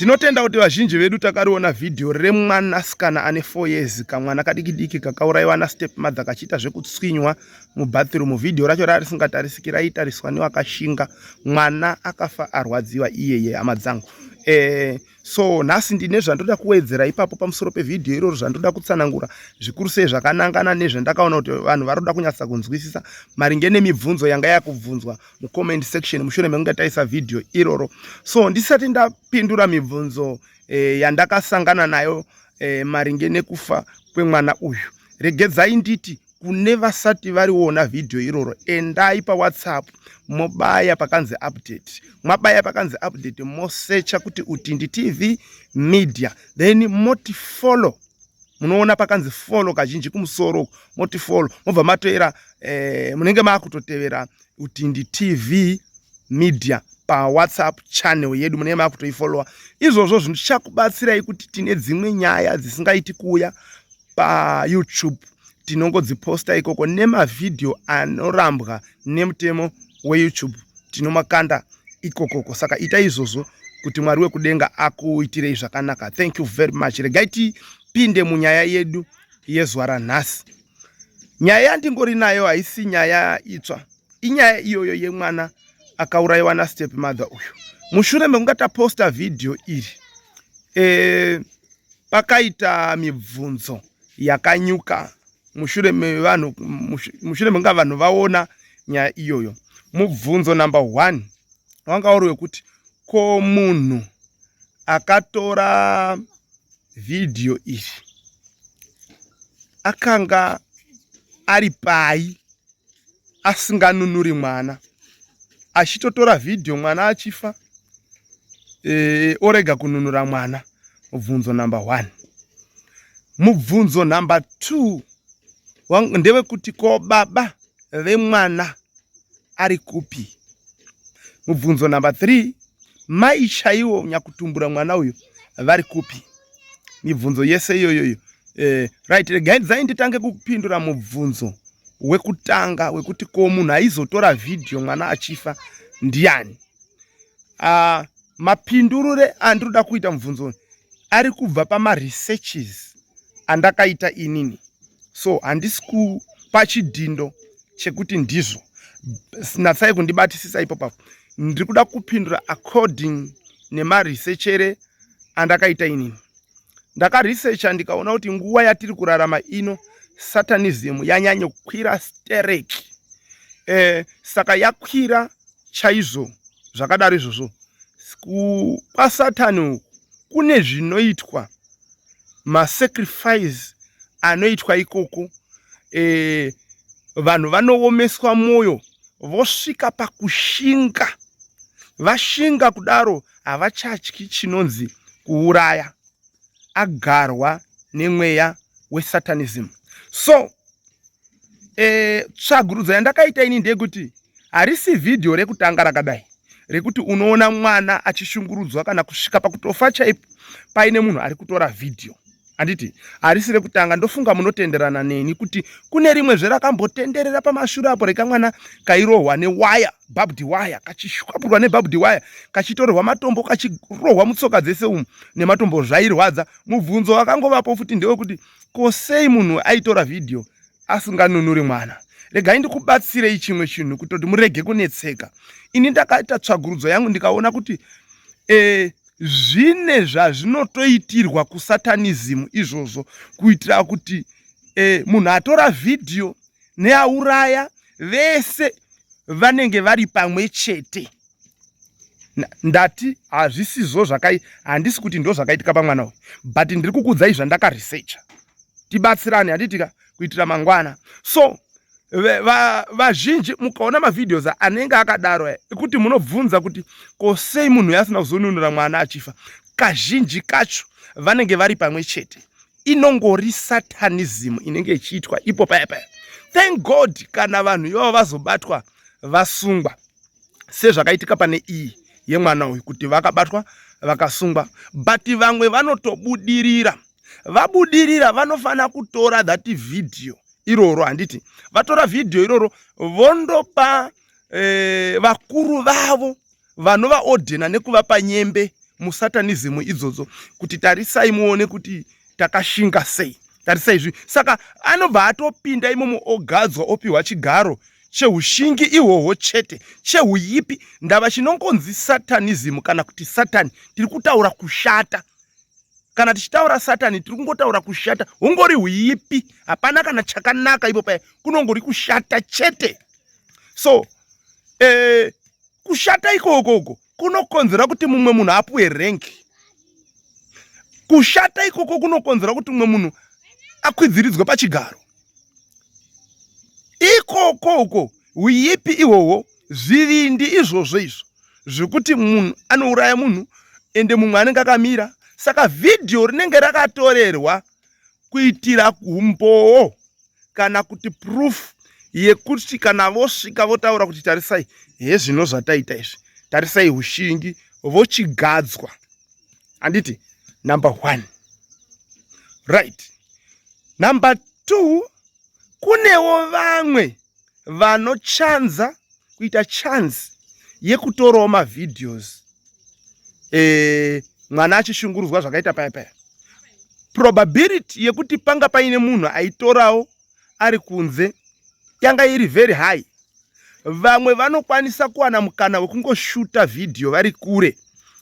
Tinotenda kuti vazhinji vedu takariona vhidhiyo remwanasikana ane 4 years, kamwana kadiki diki kakaurayiwa nastep mother kachiita zvekutswinywa mubathroom. Vhidhiyo racho rari risingatarisiki, raitariswa newakashinga. Mwana akafa arwadziwa iyeye, hama dzangu. So nhasi ndine zvandoda kuwedzera ipapo pamusoro pevhidhiyo iroro, zvandoda kutsanangura zvikuru sei zvakanangana nezvandakaona kuti vanhu varoda kunyatsa kunzwisisa maringe nemibvunzo yanga yakubvunzwa mucomment section mushure mekunge taisa vhidhiyo iroro. So ndisati ndapindura mibvunzo yandakasangana nayo maringe nekufa kwemwana uyu, regedzai nditi kune vasati variona vhidhiyo iroro, endai paWhatsApp, mobaya pakanzi update. Mwabaya pakanzi update, mosecha kuti Utindi TV Media, then moti follow. Munoona pakanzi follow kazhinji kumusoro, moti follow, mobva matoera munenge maakutotevera Utindi TV Media paWhatsApp channel yedu. Munenge makutoifollowa. Izvozvo zvichakubatsirai kuti tine dzimwe nyaya dzisingaiti kuuya paYouTube, tinongodziposta ikoko, nemavhidhiyo anorambwa nemutemo weYouTube tinomakanda ikokoko. Saka ita izvozvo kuti Mwari wekudenga akuitirei zvakanaka. Thank you very much. Regai tipinde munyaya yedu yezuva ranhasi. Nyaya yandingori nayo haisi nyaya itsva, inyaya iyoyo yemwana akaurayiwa nastep mother uyu. Mushure mekunge taposta vhidhiyo iri, pakaita mibvunzo yakanyuka mushure mevanhu, mushure mekunge vanhu vaona nyaya iyoyo. Mubvunzo number one wanga uri wekuti, ko munhu akatora vhidhiyo iri akanga ari pai asinganunuri mwana, achitotora vhidhiyo mwana achifa, orega kununura mwana? Mubvunzo number one. Mubvunzo number two ndewekuti, ko baba vemwana ari kupi? Mubvunzo number three, mai chaiwo nyakutumbura mwana uyu vari kupi? Mibvunzo yese iyoyoyo. Right, regai dzai nditange kupindura mubvunzo wekutanga wekuti, ko munhu aizotora vhidhiyo mwana achifa ndiani? Mapindurure andinoda kuita mubvunzo ari kubva pamaresearches andakaita inini, so handisi kupa chidhindo chekuti ndizvo. Natsai kundibatisisa ipo papo. Ndiri kuda kupindura according nemaresearchere andakaita inini. Ndakaresearcha ndikaona kuti nguva yatiri kurarama ino, satanism yanyanya kukwira stereki. Saka yakwira chaizvo. Zvakadaro izvozvo, kwasatani uku kune zvinoitwa, masacrifice anoitwa ikoko. Vanhu vanoomeswa mwoyo, vosvika pakushinga. Vashinga kudaro, havachatyi chinonzi kuuraya, agarwa nemweya wesatanism. So tsvagurudzo yandakaita ini ndeyekuti harisi vhidhiyo rekutanga rakadai rekuti unoona mwana achishungurudzwa kana kusvika pakutofa chaipo paine munhu ari kutora vhidhiyo, handiti? Harisi rekutanga. Ndofunga munotenderana neni kuti kune rimwe zverakambotenderera pamashure apo rekamwana kairohwa newaya, barbed wire, kachishwapurwa nebarbed wire, kachitorerwa matombo, kachirohwa mutsoka dzese umu nematombo, zvairwadza. Mubvunzo wakangovapo futi ndewekuti, ko sei munhu aitora vhidhiyo asinganunuri mwana? Regai ndikubatsirei chimwe chinhu kutoti murege kunetseka. Ini ndakaita tsvagurudzo yangu ndikaona kuti zvine zvazvinotoitirwa kusatanism izvozvo, kuitira kuti munhu atora vhidhiyo neauraya vese vanenge vari pamwe chete. Ndati hazvisizvo zvakai, handisi kuti ndo zvakaitika pamwana uyu, but ndiri kukudzai zvandakaresearcha. Tibatsirane, handitika, kuitira mangwana. So vazhinji mukaona mavideos anenge akadaro ekuti munobvunza kuti, ko sei munhu asina kuzonunura mwana achifa, kazhinji kacho vanenge vari pamwe chete. Inongori satanism inenge ichiitwa ipo paya paya. Thank God kana vanhu ivavo vazobatwa, vasungwa, sezvakaitika pane iyi yemwana uyu, kuti vakabatwa vakasungwa. But vamwe vanotobudirira. Vabudirira, vanofanira kutora that video iroro, handiti? Vatora vhidhiyo iroro, vondopa vakuru vavo vanovaodhena nekuvapa nyembe. musatanism idzodzo kuti tarisai muone kuti takashinga sei, tarisai izvi. Saka anobva atopinda imomo ogadzwa opiwa chigaro cheushingi ihwohwo chete, cheuipi. Ndava chinongonzi satanism kana kuti satani, tiri kutaura kushata. Kana tichitaura satani tiri kungotaura kushata, hungori huipi, hapana kana chakanaka ipo paya, kunongori kushata chete. So kushata ikokoko kunokonzera kuti mumwe munhu apuwe rank. Kushata ikoko kunokonzera kuti mumwe munhu akwidziridzwe pachigaro ikoko uko. Uipi ihwohwo, zvivindi izvozvo izvo zvekuti munhu anouraya munhu ende mumwe anenge akamira. Saka vhidhiyo rinenge rakatorerwa kuitira umbowo kana kuti proof yekuti kana vosvika votaura kuti tarisai hezvino zvataita izvi, tarisai ushingi, vochigadzwa. Handiti? Number 1, right. Number 2, kunewo vamwe vanochanza kuita chance yekutorawo mavideos mwana achishungurudzwa zvakaita paya paya. Probability yekuti panga paine munhu aitorawo ari kunze yanga iri very high. Vamwe vanokwanisa kuwana mukana wekungoshuta vhidhiyo vari kure,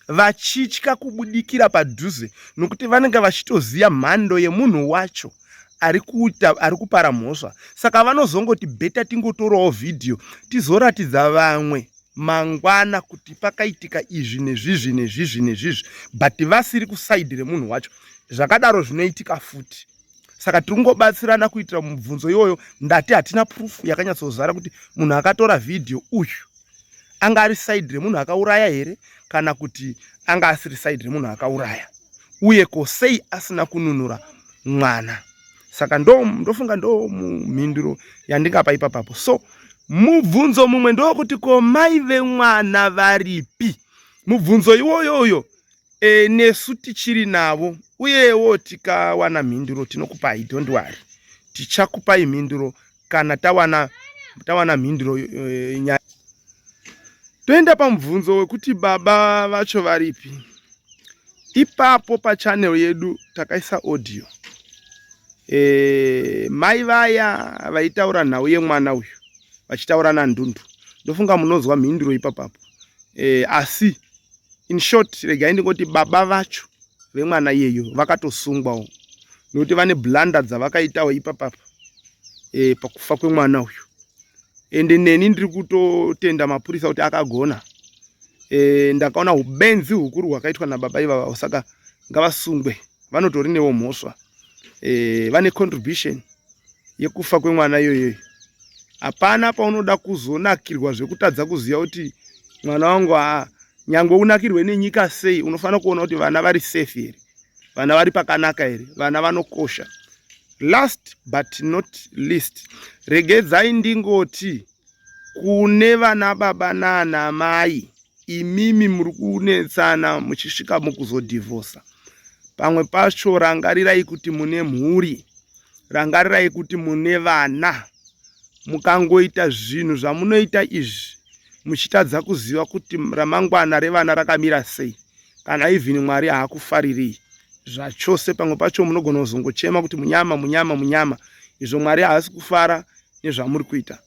vachitya kubudikira padhuze, nokuti vanenge vachitoziva mhando yemunhu wacho ari kuita, ari kupara mhosva. Saka vanozongoti better tingotorawo vhidhiyo tizoratidza vamwe mangwana kuti pakaitika izvi nezvizvi nezvizvi nezvizvi, but vasiri kuside remunhu wacho. Zvakadaro zvinoitika futi. Saka tiri kungobatsirana kuitira mubvunzo iwoyo. Ndati hatina proof yakanyatsozara kuti munhu akatora vhidhiyo uyu anga ari side remunhu akauraya here kana kuti anga asiri side remunhu akauraya, uye ko sei asina kununura mwana. Saka ndofunga ndo mhinduro yandingapa ipapapo. So mubvunzo mumwe ndokuti ko mai vemwana varipi? Mubvunzo iwoyoyo nesu tichiri navo, uyewo tikawana mhinduro tinokupai. Don't worry, tichakupai mhinduro kana tawana mhinduro. Nyaya toenda pamubvunzo wekuti baba vacho varipi. Ipapo pachannel yedu takaisa audio, mai vaya vaitaura nhau yemwana uyu vachitaura nandundu. Ndofunga munonzwa mhinduro ipapapo. Asi in short, regai ndingoti baba vacho vemwana iyeyo vakatosungwawo nokuti vane blunder dzavakaitawo ipapapa pakufa kwemwana uyu. Ende neni ndiri kutotenda mapurisa kuti akagona. Ndakaona ubenzi hukuru hwakaitwa nababa ivava, saka ngavasungwe, vanotori newo mhosva. Vane contribution yekufa kwemwana iyoyoyo. Hapana paunoda kuzonakirwa zvekutadza kuziva kuti mwana wangu aa, nyangwe unakirwe nenyika sei, unofanira kuona kuti vana vari safe here, vana vari pakanaka here, vana vanokosha. Last but not least, regedzai ndingoti kune vana baba naana mai, imimi muri kunetsana muchisvika mukuzodhivhosa, pamwe pacho rangarirai kuti mune mhuri, rangarirai kuti mune vana. Mukangoita zvinhu zvamunoita izvi muchitadza kuziva kuti ramangwana revana rakamira sei, kana even Mwari haakufarirei zvachose. Pamwe pacho munogona kuzongochema kuti munyama, munyama, munyama, izvo Mwari haasi kufara nezvamuri kuita.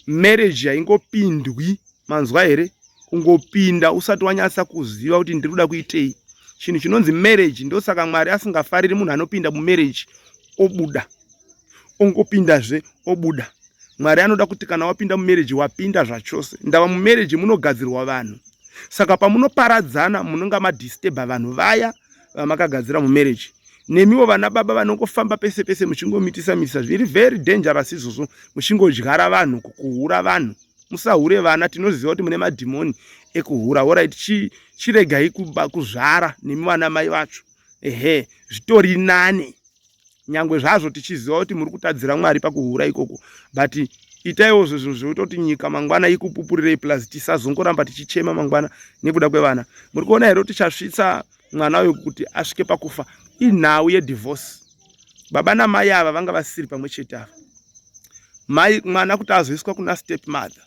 Marriage haingopindwi, manzwa here? Kungopinda usati wanyatsa kuziva kuti ndiri kuda kuitei. Chinhu chinonzi marriage, ndosaka Mwari asingafariri munhu anopinda mumarriage obuda, ongopindazve obuda. Mwari anoda kuti kana wapinda mumarriage, wapinda zvachose. Ndava mumarriage munogadzirwa vanhu, saka pamunoparadzana munonga madisturba vanhu vaya vamakagadzira mumarriage. Nemiwo vana baba vanongofamba pese pese muchingomitisa mitisa, zviri very dangerous izvozvo, muchingodyara vanhu kuhura vanhu. Musahure vana. Tinoziva kuti mune madhimoni ekuhura. Alright, chiregai kuzvara nemi vana mai vacho. Ehe, zvitori nane, nyangwe zvazvo tichiziva kuti muri kutadzira Mwari pakuhura ikoko, but itaiwo zvinhu zvekutoti nyika mangwana ikupupurirei. Plus tisazongoramba tichichema mangwana nekuda kwevana. Muri kuona here kuti chasvitsa mwana uyu kuti asvike pakufa inhau yedivorce? Baba namai ava vanga vasiri pamwe chete ava, mai mwana kuti azoiswa kuna step mother.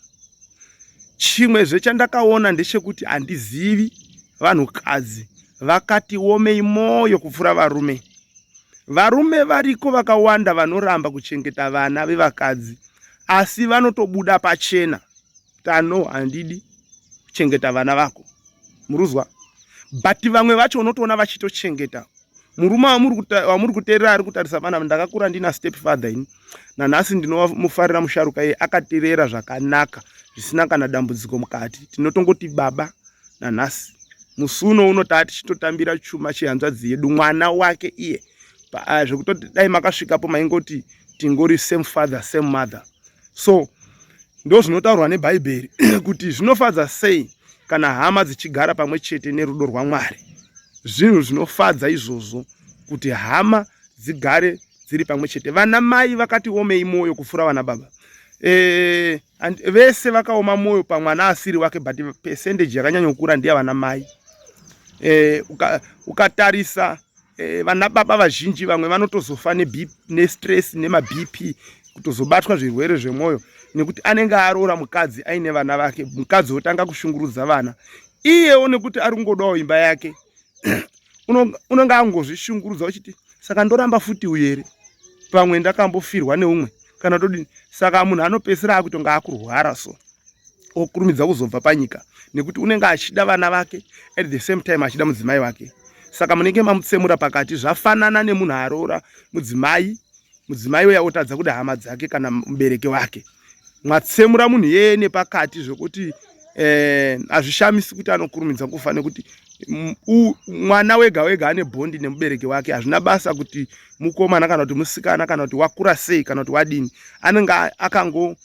Chimwezve chandakaona ndechekuti handizivi vanhukadzi. vakati womei mwoyo kupfuura varume. Varume variko vakawanda vanoramba kuchengeta vana vevakadzi asi vanotobuda pachena kuti ano handidi kuchengeta vana vako. Muruzwa? But vamwe vacho unotoona vachitochengeta. Murume wamuri kuteerera ari kutarisa vana, ndakakura ndina step father ini. Nanhasi ndinomufarira musharuka iye akatirera zvakanaka zvisina kana dambudziko mukati. Tinotongoti baba nanhasi. Musi uno uno taa tichitotambira chuma chehanzvadzi yedu mwana wake iye. Zvekutoti dai makasvikapo maingoti tingori same father same mother. So ndo zvinotaurwa neBhaibheri kuti zvinofadza sei kana hama dzichigara pamwe chete nerudo rwaMwari. Zvinhu zvinofadza izvozvo kuti hama dzigare dziri pamwe chete. Vana mai vakati omei mwoyo kupfuura vana baba. And vese vakaoma mwoyo pamwana asiri wake, but percentage yakanyanya kukura ndiya vana mai. Ukatarisa vana baba vazhinji vamwe vanotozofa nestress nemaBP, kutozobatwa zvirwere zvemwoyo nekuti anenge aroora mukadzi aine vana vake, mukadzi otanga kushungurudza vana, iyewo nekuti ari kungodawo imba yake unonge angozvishungurudza uchiti saka ndoramba futi uyu here, pamwe ndakambofirwa neumwe kana todini. Saka munhu anopedzisira akutonga akurwara, so okurumidza kuzobva panyika nekuti unenge achida vana vake at the same time achida mudzimai wake. Saka munenge mamutsemura pakati. Zvafanana nemunhu aroora mudzimai, mudzimai uya otadza kuda hama dzake kana mubereki wake. Mwatsemura munhu yeye nepakati zvekuti hazvishamisi kuti anokurumidza kufa, nekuti mwana wega wega ane bhondi nemubereki wake. Hazvina basa kuti mukomana kana kuti musikana kana kuti wakura sei kana kuti wadini, anenge akango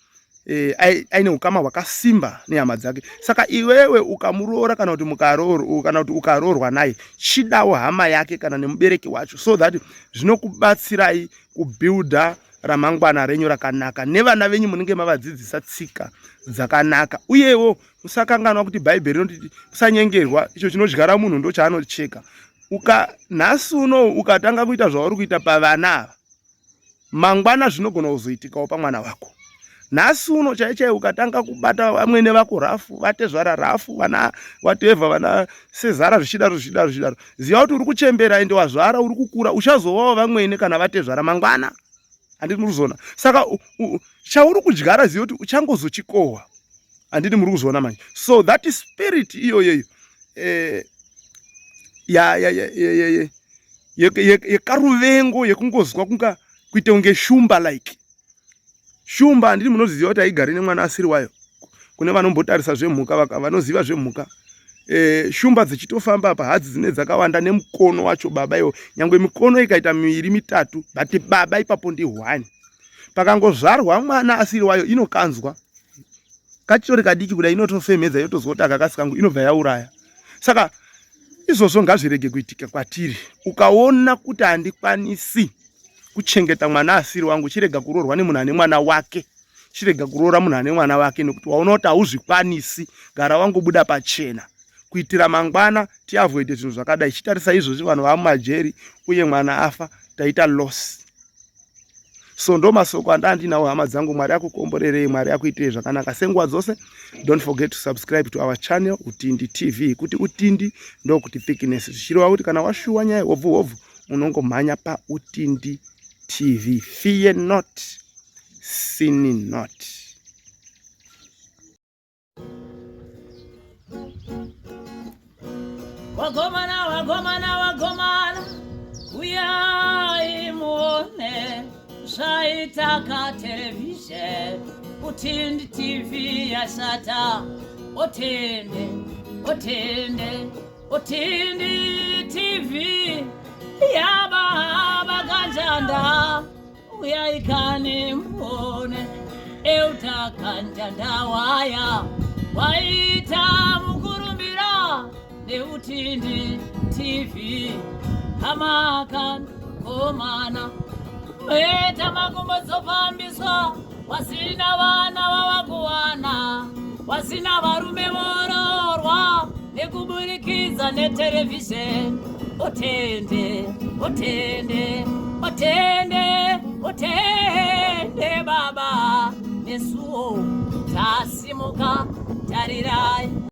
aine ukama hwakasimba nehama dzake. Saka iwewe ukamuroora kana kuti mukaroorwa kana kuti ukaroorwa naye, chidawo hama yake kana nemubereki wacho, so that zvinokubatsirai kubuilda ramangwana renyu rakanaka nevana venyu, munenge mavadzidzisa tsika dzakanaka. Uyewo musakanganwa kuti Bhaibheri rinoti musanyengerwa, icho chinodyara munhu ndo chaanocheka. Nhasi uno ukatanga kuita zvauri kuita pavana ava, mangwana zvinogona kuzoitikawo pamwana wako. Nhasi uno chai chai ukatanga kubata vamwene vako rafu, vatezvara rafu, vana whatever, vana sezara, zvichidaro zvichidaro zvichidaro, ziva kuti uri kuchembera ende wazvara, uri kukura, uchazovawo vamwene kana vatezvara mangwana. Handiti muri kuzoona? Saka chauri kudyara, ziva kuti uchangozochikohwa. Handiti muri kuzoona manje? So that spirit iyoyeyo yekaruvengo yekungozwa kunga kuite kunge shumba, like shumba. Handiti munoziva kuti haigari nemwana asiri wayo? Kune vanombotarisa zvemhuka, vanoziva zvemhuka, shumba dzichitofamba apa hadzi dzine dzakawanda nemukono wacho baba iwo, nyange mikono ikaita miviri mitatu, but baba ipapo ndi one. Pakangozvarwa mwana asiri wayo, inokanzwa kachitori kadiki kudai, inotofemhedza, yotozwa kuti akakasi kangu, inobva yauraya. Saka izvozvo ngazvirege kuitika kwatiri. Ukaona kuti handikwanisi kuchengeta mwana asiri wangu, chirega kuroorwa nemunhu ane mwana wake, chirega kuroora munhu ane mwana wake, nekuti waona kuti hauzvikwanisi. Gara wangobuda pachena kuitira mangwana tiavoide zvinhu zvakadai. Chitarisa izvozvi vanhu vamumajeri uye mwana afa, taita loss. So ndo masoko andandinawo, hama dzangu. Mwari akukomborerei, Mwari akuitirei zvakanaka senguva dzose. Don't forget to subscribe to our channel, Utindi TV. Kuti Utindi ndokuti thickness, zvichireva kuti kana washuwa nyaya hobvu hobvu unongomhanya paUtindi TV. Fear not, sin not. Wagomana, wagomana, wagomana, uyai muone zvaitaka television. Utindi TV yashata. Otende, otende, Utindi TV yababa Kanjanda, uyai kani muone. Euta Kanjanda waya waita mukurumbira neUtindi TV. Hamakan komana weta makumbo dzofambiswa, wasina vana vavakuwana, wasina varume vororwa nekuburikidza neterevhizheni. Otende, otende, otende, otende baba, nesuwo tasimuka, tarirai.